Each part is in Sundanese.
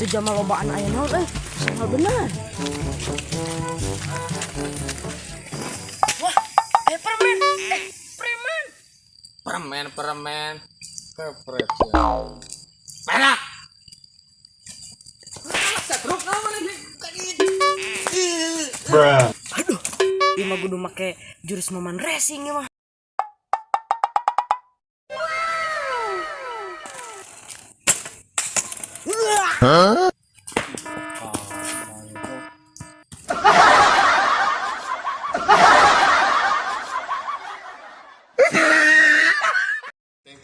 Itu jama lobaan aya naon euy? Salah bener. Wah, permen. Preman. Permen, permen. Kepret ya. Perak. Bruh. Aduh, ieu mah kudu make jurus Maman Racing ieu mah.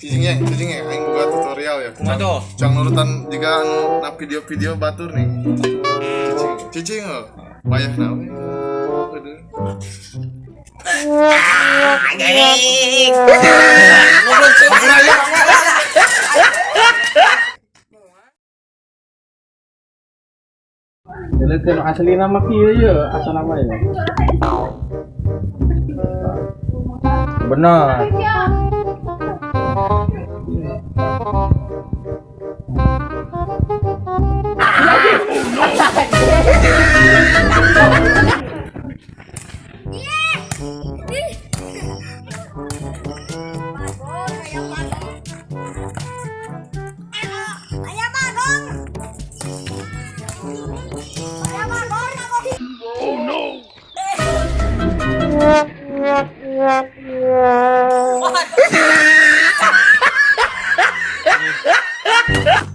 Cicingnya, cicingnya, aing buka tutorial ya. Kumaha tuh? Cang nurutan jika anu na video-video batur nih. Cicing, cicing oh. Wayah na we. Aduh. Jadi asli nama kieu ye, asal nama ya. Benar. Ayah bagong. Ayah bagong. Oh no.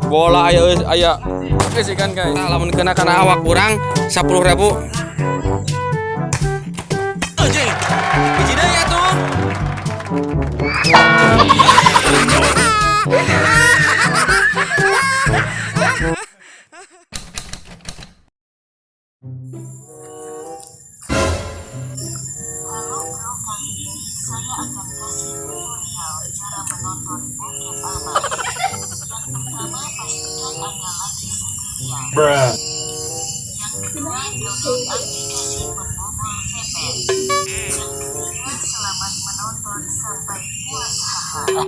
Bola aya euy, aya. Geus ikan guys. Nah, lamun kena kana awak urang 10.000. Anjing. Hiji deui atuh. Halo bro, kali ini saya akan kasih tutorial cara menonton bokep amatir. Yang pertama, pastikan Anda lagi sendirian. Bruh. Yang kedua, download aplikasi pembobol VPN. Yang ketiga, selamat menonton sampai puas haha.